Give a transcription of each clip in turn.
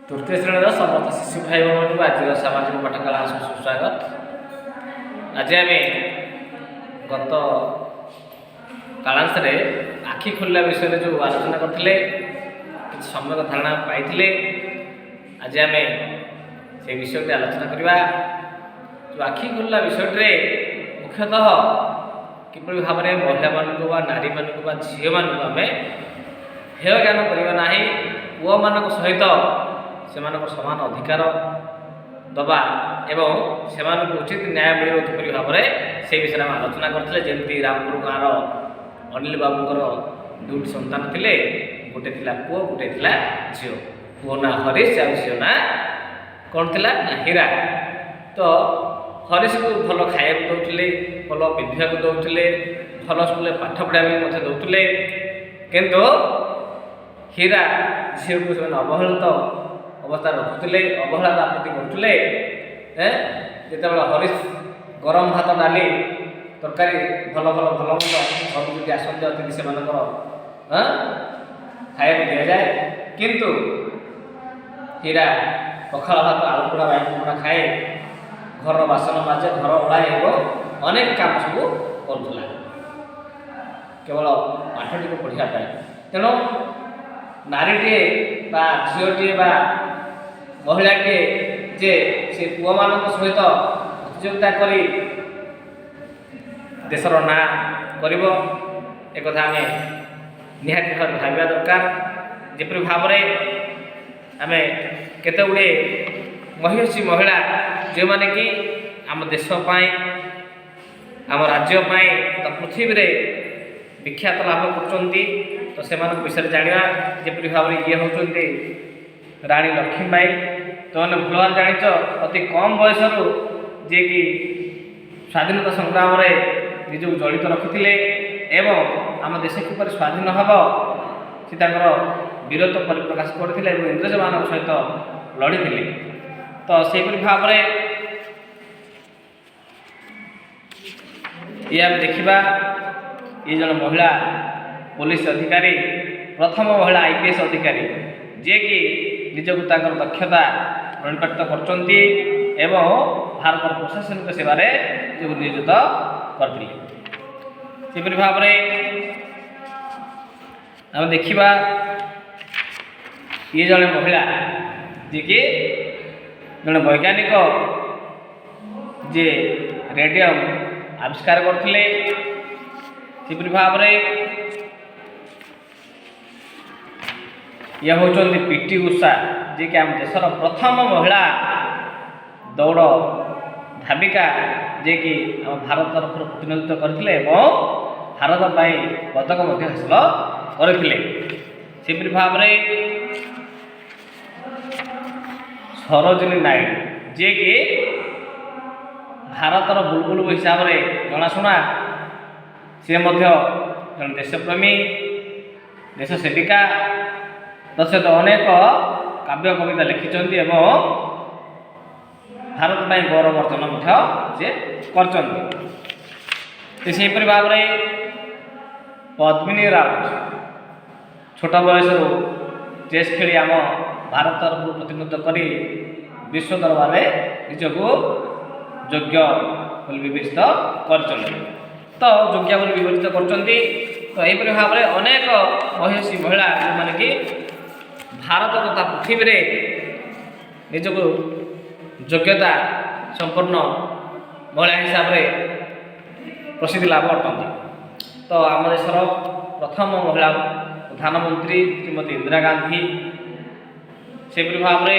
ତୃତୀୟ ଶ୍ରେଣୀର ସମସ୍ତ ଶିଶୁ ଭାଇ ଭଉଣୀମାନଙ୍କୁ ଆଜିର ସାମାଜିକ ପାଠ କ୍ଲାସକୁ ସୁସ୍ୱାଗତ। ଆଜି ଆମେ ଗତ କାଳାଂଶରେ ଆଖି ଖୋଲିଲା ବିଷୟରେ ଯେଉଁ ଆଲୋଚନା କରିଥିଲେ, କିଛି ସମ୍ୟକ ଧାରଣା ପାଇଥିଲେ। ଆଜି ଆମେ ସେଇ ବିଷୟଟି ଆଲୋଚନା କରିବା। ଯେଉଁ ଆଖି ଖୋଲିଲା ବିଷୟଟିରେ ମୁଖ୍ୟତଃ କିପରି ଭାବରେ ମହିଳାମାନଙ୍କୁ ବା ନାରୀମାନଙ୍କୁ ବା ଝିଅମାନଙ୍କୁ ଆମେ ହେୟ ଜ୍ଞାନ କରିବା ନାହିଁ, ପୁଅମାନଙ୍କ ସହିତ ସେମାନଙ୍କ ସମାନ ଅଧିକାର ଦେବା ଏବଂ ସେମାନଙ୍କୁ ଉଚିତ ନ୍ୟାୟ ମିଳିବ କିପରି ଭାବରେ, ସେ ବିଷୟରେ ଆମେ ଆଲୋଚନା କରିଥିଲେ। ଯେମିତି ରାମପୁର ଗାଁର ଅନିଲ ବାବୁଙ୍କର ଦୁଇଟି ସନ୍ତାନ ଥିଲେ, ଗୋଟେ ଥିଲା ପୁଅ, ଗୋଟେ ଥିଲା ଝିଅ। ପୁଅ ନାଁ ହରିଶ ଆଉ ଝିଅ ନାଁ କ'ଣ ଥିଲା ନା ହୀରା। ତ ହରିଶକୁ ଭଲ ଖାଇବାକୁ ଦେଉଥିଲେ, ଭଲ ପିନ୍ଧିବାକୁ ଦେଉଥିଲେ, ଭଲ ସ୍କୁଲରେ ପାଠ ପଢ଼ିବା ପାଇଁ ମଧ୍ୟ ଦେଉଥିଲେ। କିନ୍ତୁ ହୀରା ଝିଅକୁ ସେମାନେ ଅବହେଳିତ ଅବସ୍ଥାରେ ରଖୁଥିଲେ, ଅବହେଳା ତା ପ୍ରତି କରୁଥିଲେ। ଯେତେବେଳେ ହରିଶ ଗରମ ଭାତ, ଡାଲି, ତରକାରୀ, ଭଲ ଭଲ ଭଲ ମନ୍ଦ ଘରକୁ ଯଦି ଆସନ୍ତି ଅତିଥି, ସେମାନଙ୍କର ଖାଇବାକୁ ଦିଆଯାଏ। କିନ୍ତୁ ହୀରା ପଖାଳ ଭାତ, ଆଳୁ ପୋଡ଼ା, ବାଇଗଣ ପୋଡ଼ା ଖାଏ, ଘରର ବାସନ ମାଜେ, ଘର ଓଳାଏ ଏବଂ ଅନେକ କାମ ସବୁ କରୁଥିଲା କେବଳ ପାଠଟିକୁ ପଢ଼ିବା ପାଇଁ। ତେଣୁ ନାରୀଟିଏ ବା ଝିଅଟିଏ ବା ମହିଳାଟିଏ ଯେ ସେ ପୁଅମାନଙ୍କ ସହିତ ପ୍ରତିଯୋଗିତା କରି ଦେଶର ନାଁ କରିବ, ଏକଥା ଆମେ ନିହାତି ଭାବରେ ଭାବିବା ଦରକାର। ଯେପରି ଭାବରେ ଆମେ କେତେ ଗୁଡ଼ିଏ ମହିଷୀ ମହିଳା, ଯେଉଁମାନେ କି ଆମ ଦେଶ ପାଇଁ, ଆମ ରାଜ୍ୟ ପାଇଁ ତ ପୃଥିବୀରେ ବିଖ୍ୟାତ ଲାଭ କରୁଛନ୍ତି, ତ ସେମାନଙ୍କ ବିଷୟରେ ଜାଣିବା। ଯେପରି ଭାବରେ ଇଏ ହେଉଛନ୍ତି ରାଣୀ ଲକ୍ଷ୍ମୀବାଇ। ତୁମେ ଭଲ ଭାବରେ ଜାଣିଛ, ଅତି କମ୍ ବୟସରୁ ଯିଏକି ସ୍ୱାଧୀନତା ସଂଗ୍ରାମରେ ନିଜକୁ ଜଡ଼ିତ ରଖିଥିଲେ ଏବଂ ଆମ ଦେଶ କିପରି ସ୍ୱାଧୀନ ହେବ ସେ ତାଙ୍କର ବୀରତ୍ୱ ପରିପ୍ରକାଶ କରିଥିଲେ ଏବଂ ଇଂରେଜମାନଙ୍କ ସହିତ ଲଢ଼ିଥିଲେ। ତ ସେହିପରି ଭାବରେ ଇଏ ଆମେ ଦେଖିବା, ଇଏ ଜଣେ ମହିଳା ପୋଲିସ ଅଧିକାରୀ, ପ୍ରଥମ ମହିଳା ଆଇପିଏସ୍ ଅଧିକାରୀ, ଯିଏକି ନିଜକୁ ତାଙ୍କର ଦକ୍ଷତା ପରିପ୍ରକାଶିତ କରୁଛନ୍ତି ଏବଂ ଭାରତର ପ୍ରଶାସନିକ ସେବାରେ ନିଜକୁ ନିୟୋଜିତ କରିଥିଲେ। ସେପରି ଭାବରେ ଆମେ ଦେଖିବା, ଇଏ ଜଣେ ମହିଳା, ଯିଏକି ଜଣେ ବୈଜ୍ଞାନିକ, ଯିଏ ରେଡ଼ିୟମ୍ ଆବିଷ୍କାର କରିଥିଲେ। ସେପରି ଭାବରେ ଇଏ ହେଉଛନ୍ତି ପି ଟି ଉଷା, ଯିଏକି ଆମ ଦେଶର ପ୍ରଥମ ମହିଳା ଦୌଡ଼ ଧାବିକା, ଯିଏକି ଆମ ଭାରତ ତରଫରୁ ପ୍ରତିନିଧିତ୍ୱ କରିଥିଲେ ଏବଂ ଭାରତ ପାଇଁ ପଦକ ମଧ୍ୟ ହାସଲ କରିଥିଲେ। ସେପରି ଭାବରେ ସରୋଜିନୀ ନାଇଡୁ, ଯିଏକି ଭାରତର ବୁଲବୁଲ ହିସାବରେ ଜଣାଶୁଣା, ସିଏ ମଧ୍ୟ ଜଣେ ଦେଶପ୍ରେମୀ, ଦେଶ ସେବିକା, ତତ୍ସହିତ ଅନେକ କାବ୍ୟ କବିତା ଲେଖିଛନ୍ତି ଏବଂ ଭାରତ ପାଇଁ ଗୌରବ ଅର୍ଜନ ମଧ୍ୟ ସେ କରିଛନ୍ତି। ସେହିପରି ଭାବରେ ପଦ୍ମିନୀ ରାଉତ ଛୋଟ ବୟସରୁ ଚେସ୍ ଖେଳି ଆମ ଭାରତ ତରଫରୁ ପ୍ରତିନିଧିତ୍ୱ କରି ବିଶ୍ୱ ଦରବାରରେ ନିଜକୁ ଯୋଗ୍ୟ ବୋଲି ବିବେଚିତ କରିଛନ୍ତି, ତ ଯୋଗ୍ୟ ବୋଲି ବିବେଚିତ କରୁଛନ୍ତି। ତ ଏହିପରି ଭାବରେ ଅନେକ ମହିଷୀ ମହିଳା, ଯେଉଁମାନେ କି ଭାରତ ତଥା ପୃଥିବୀରେ ନିଜକୁ ଯୋଗ୍ୟତା ସମ୍ପନ୍ନ ମହିଳା ହିସାବରେ ପ୍ରସିଦ୍ଧି ଲାଭ ଅଟନ୍ତି। ତ ଆମ ଦେଶର ପ୍ରଥମ ମହିଳା ପ୍ରଧାନମନ୍ତ୍ରୀ ଶ୍ରୀମତୀ ଇନ୍ଦିରା ଗାନ୍ଧୀ। ସେହିପରି ଭାବରେ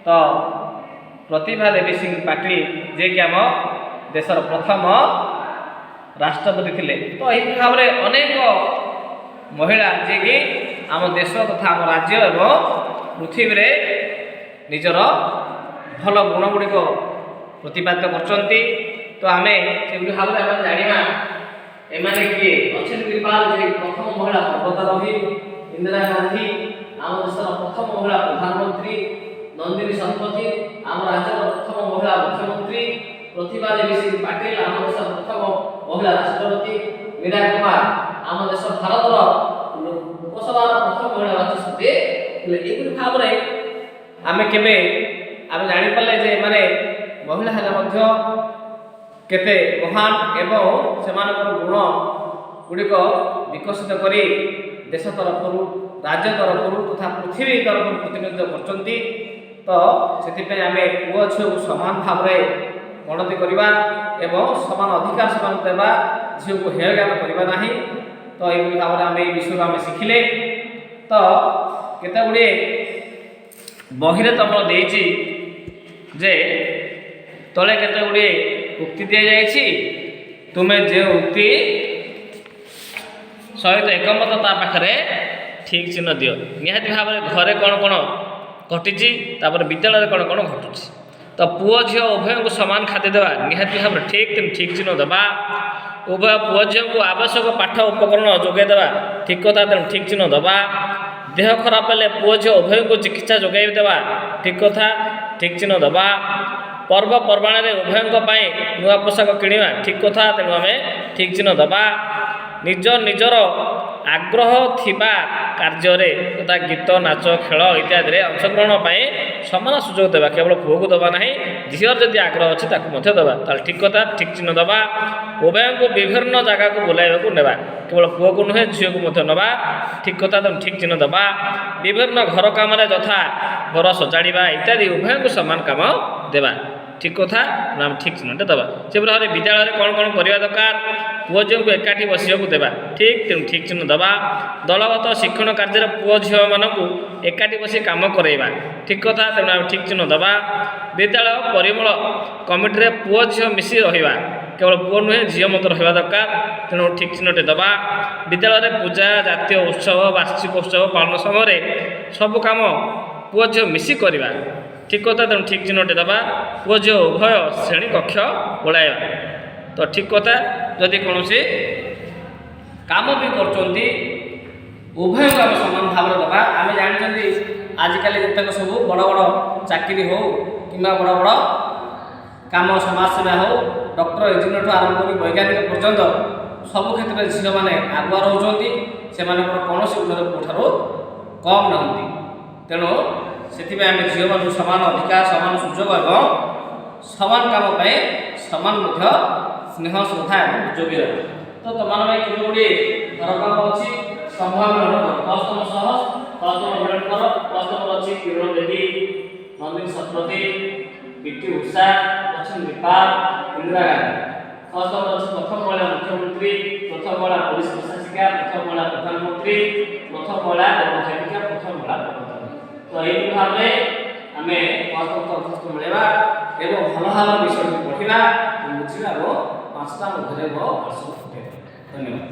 ତ ପ୍ରତିଭା ଦେବୀ ସିଂ ପାଟିଲ, ଯିଏକି ଆମ ଦେଶର ପ୍ରଥମ ରାଷ୍ଟ୍ରପତି ଥିଲେ। ତ ଏହିପରି ଭାବରେ ଅନେକ ମହିଳା, ଯିଏକି ଆମ ଦେଶ ତଥା ଆମ ରାଜ୍ୟ ଏବଂ ପୃଥିବୀରେ ନିଜର ଭଲ ଗୁଣ ଗୁଡ଼ିକ ପ୍ରତିପାଦ୍ୟ କରୁଛନ୍ତି। ତ ଆମେ ସେଗୁଡ଼ିକ ଭାବରେ ଆମେ ଜାଣିବା ଏମାନେ କିଏ। ବଛେନ୍ଦ୍ରୀ ପାଲ, ଯିଏକି ପ୍ରଥମ ମହିଳା ପର୍ବତାରୋହୀ, ଇନ୍ଦିରା ଗାନ୍ଧୀ, ଆମ ଦେଶର ପ୍ରଥମ ମହିଳା ପ୍ରଧାନମନ୍ତ୍ରୀ, ନନ୍ଦିନୀ ଶତପଥୀ, ଆମ ରାଜ୍ୟର ପ୍ରଥମ ମହିଳା ମୁଖ୍ୟମନ୍ତ୍ରୀ, ପ୍ରତିଭା ଦେବୀ ସିଂ ପାଟିଲ, ଆମ ଦେଶର ପ୍ରଥମ ମହିଳା ରାଷ୍ଟ୍ରପତି, ମୀରା କୁମାର, ଆମ ଦେଶ ଭାରତର ଲୋକସଭାର ପ୍ରଥମ ମହିଳା ବାଚସ୍ପତି ଥିଲେ। ଏହିପରି ଭାବରେ ଆମେ କେବେ ଆମେ ଜାଣିପାରିଲେ ଯେ ଏମାନେ ମହିଳା ହେଲେ ମଧ୍ୟ କେତେ ମହାନ ଏବଂ ସେମାନଙ୍କର ଗୁଣ ଗୁଡ଼ିକ ବିକଶିତ କରି ଦେଶ ତରଫରୁ, ରାଜ୍ୟ ତରଫରୁ ତଥା ପୃଥିବୀ ତରଫରୁ ପ୍ରତିନିଧିତ୍ୱ କରୁଛନ୍ତି। ତ ସେଥିପାଇଁ ଆମେ ପୁଅ ଝିଅକୁ ସମାନ ଭାବରେ ଗଣତି କରିବା ଏବଂ ସମାନ ଅଧିକାର ସେମାନଙ୍କୁ ଦେବା, ଝିଅକୁ ହେୟ ଜ୍ଞାନ କରିବା ନାହିଁ। ତ ଏହିପରି ଭାବରେ ଆମେ ଏହି ବିଷୟରୁ ଆମେ ଶିଖିଲେ। ତ କେତେ ଗୁଡ଼ିଏ ବହିରେ ତମର ଦେଇଛି ଯେ ତଳେ କେତେ ଗୁଡ଼ିଏ ଉକ୍ତି ଦିଆଯାଇଛି, ତୁମେ ଯେଉଁ ଉକ୍ତି ସହିତ ଏକମତ ତା ପାଖରେ ଠିକ୍ ଚିହ୍ନ ଦିଅ। ନିହାତି ଭାବରେ ଘରେ କ'ଣ କ'ଣ ଘଟିଛି, ତାପରେ ବିଦ୍ୟାଳୟରେ କ'ଣ କ'ଣ ଘଟୁଛି। ତ ପୁଅ ଝିଅ ଉଭୟଙ୍କୁ ସମାନ ଖାଦ୍ୟ ଦେବା ନିହାତି ଭାବରେ ଠିକ୍, ତେଣୁ ଠିକ୍ ଚିହ୍ନ ଦେବା। ଉଭୟ ପୁଅ ଝିଅଙ୍କୁ ଆବଶ୍ୟକ ପାଠ ଉପକରଣ ଯୋଗାଇ ଦେବା ଠିକ୍ କଥା, ତେଣୁ ଠିକ୍ ଚିହ୍ନ ଦେବା। ଦେହ ଖରାପ ହେଲେ ପୁଅ ଝିଅ ଉଭୟଙ୍କୁ ଚିକିତ୍ସା ଯୋଗାଇ ଦେବା ଠିକ୍ କଥା, ଠିକ୍ ଚିହ୍ନ ଦେବା। ପର୍ବପର୍ବାଣିରେ ଉଭୟଙ୍କ ପାଇଁ ନୂଆ ପୋଷାକ କିଣିବା ଠିକ୍ କଥା, ତେଣୁ ଆମେ ଠିକ୍ ଚିହ୍ନ ଦେବା। ନିଜ ନିଜର ଆଗ୍ରହ ଥିବା କାର୍ଯ୍ୟରେ ତଥା ଗୀତ, ନାଚ, ଖେଳ ଇତ୍ୟାଦିରେ ଅଂଶଗ୍ରହଣ ପାଇଁ ସମାନ ସୁଯୋଗ ଦେବା। କେବଳ ପୁଅକୁ ଦେବା ନାହିଁ, ଝିଅର ଯଦି ଆଗ୍ରହ ଅଛି ତାକୁ ମଧ୍ୟ ଦେବା, ତାହେଲେ ଠିକ୍ କଥା, ଠିକ୍ ଚିହ୍ନ ଦେବା। ଉଭୟଙ୍କୁ ବିଭିନ୍ନ ଜାଗାକୁ ବୁଲାଇବାକୁ ନେବା, କେବଳ ପୁଅକୁ ନୁହେଁ, ଝିଅକୁ ମଧ୍ୟ ନେବା, ଠିକ୍ କଥା, ତେଣୁ ଠିକ୍ ଚିହ୍ନ ଦେବା। ବିଭିନ୍ନ ଘର କାମରେ ଯଥା ଘର ସଜାଡ଼ିବା ଇତ୍ୟାଦି ଉଭୟଙ୍କୁ ସମାନ କାମ ଦେବା ଠିକ୍ କଥା, ଆମେ ଠିକ୍ ଚିହ୍ନଟେ ଦେବା। ସେପରି ଭାବରେ ବିଦ୍ୟାଳୟରେ କ'ଣ କ'ଣ କରିବା ଦରକାର? ପୁଅ ଝିଅଙ୍କୁ ଏକାଠି ବସିବାକୁ ଦେବା ଠିକ୍, ତେଣୁ ଠିକ୍ ଚିହ୍ନ ଦେବା। ଦଳଗତ ଶିକ୍ଷଣ କାର୍ଯ୍ୟରେ ପୁଅ ଝିଅମାନଙ୍କୁ ଏକାଠି ବସି କାମ କରାଇବା ଠିକ୍ କଥା, ତେଣୁ ଆମେ ଠିକ୍ ଚିହ୍ନ ଦେବା। ବିଦ୍ୟାଳୟ ପରିମଳ କମିଟିରେ ପୁଅ ଝିଅ ମିଶି ରହିବା, କେବଳ ପୁଅ ନୁହେଁ, ଝିଅ ମଧ୍ୟ ରହିବା ଦରକାର, ତେଣୁ ଠିକ୍ ଚିହ୍ନଟେ ଦେବା। ବିଦ୍ୟାଳୟରେ ପୂଜା, ଜାତୀୟ ଉତ୍ସବ, ବାର୍ଷିକ ଉତ୍ସବ ପାଳନ ସମୟରେ ସବୁ କାମ ପୁଅ ଝିଅ ମିଶି କରିବା ଠିକ୍ କଥା, ତେଣୁ ଠିକ୍ ଚିହ୍ନଟେ ଦେବା। ପୁଅ ଝିଅ ଉଭୟ ଶ୍ରେଣୀ କକ୍ଷ ଓଳାଇବା ତ ଠିକ୍ କଥା। ଯଦି କୌଣସି କାମ ବି କରୁଛନ୍ତି, ଉଭୟଙ୍କୁ ଆମେ ସମାନ ଭାବରେ ଦେବା। ଆମେ ଜାଣିଛନ୍ତି, ଆଜିକାଲି ଯେତେକ ସବୁ ବଡ଼ ବଡ଼ ଚାକିରି ହେଉ କିମ୍ବା ବଡ଼ ବଡ଼ କାମ, ସମାଜସେବା ହେଉ, ଡକ୍ଟର, ଇଞ୍ଜିନିୟରଠୁ ଆରମ୍ଭ କରି ବୈଜ୍ଞାନିକ ପର୍ଯ୍ୟନ୍ତ ସବୁ କ୍ଷେତ୍ରରେ ଝିଅମାନେ ଆଗୁଆ ରହୁଛନ୍ତି। ସେମାନଙ୍କର କୌଣସି ଗୁଣରେ ପୁଅଠାରୁ କମ୍ ନୁହନ୍ତି। ତେଣୁ ସେଥିପାଇଁ ଆମେ ଝିଅମାନଙ୍କୁ ସମାନ ଅଧିକାର, ସମାନ ସୁଯୋଗ ଏବଂ ସମାନ କାମ ପାଇଁ ସମାନ ମଧ୍ୟ ସ୍ନେହ, ଶ୍ରଦ୍ଧା ଏବଂ ଯୋଗେଇବା। ତ ତୁମମାନଙ୍କ ପାଇଁ କେତେ ଗୁଡ଼ିଏ ଘର କାମ ଅଛି। ସମ୍ଭବ ପ୍ଲସ୍ ସହ ପ୍ଲସ୍ ମିଳନ କର। ପ୍ଲସ୍ ଅଛି କିରଣ ବେଦୀ, ନନ୍ଦିନୀ ଶତପଥୀ, ପିଟି ଉଷା, ବଚେନ୍ଦ୍ରୀ ପାଲ, ଇନ୍ଦିରା ଗାନ୍ଧୀ। ପ୍ଲସ୍ ଅଛି ପ୍ରଥମ ମହିଳା ମୁଖ୍ୟମନ୍ତ୍ରୀ, ପ୍ରଥମ ମହିଳା ପୋଲିସ ପ୍ରଶାସିକା, ପ୍ରଥମ ମହିଳା ପ୍ରଧାନମନ୍ତ୍ରୀ, ପ୍ରଥମ ମହିଳା ଅଧ୍ୟାପିକା, ପ୍ରଥମ ମହିଳା ପ୍ରବର୍ତ୍ତକ। ତ ଏହିପରି ଭାବରେ ଆମେ ପ୍ଲସ୍ ଅଧ୍ୟସ୍ତ ମିଳିବା ଏବଂ ଭଲ ଭାବରେ ବିଷୟଟି ପଢ଼ିବା, ବୁଝିବା ଏବଂ 5ଟା ମଧ୍ୟରେ ମୋ ହ୍ୱାଟ୍ସଆପ୍ ପଠାଇବା। ଧନ୍ୟବାଦ।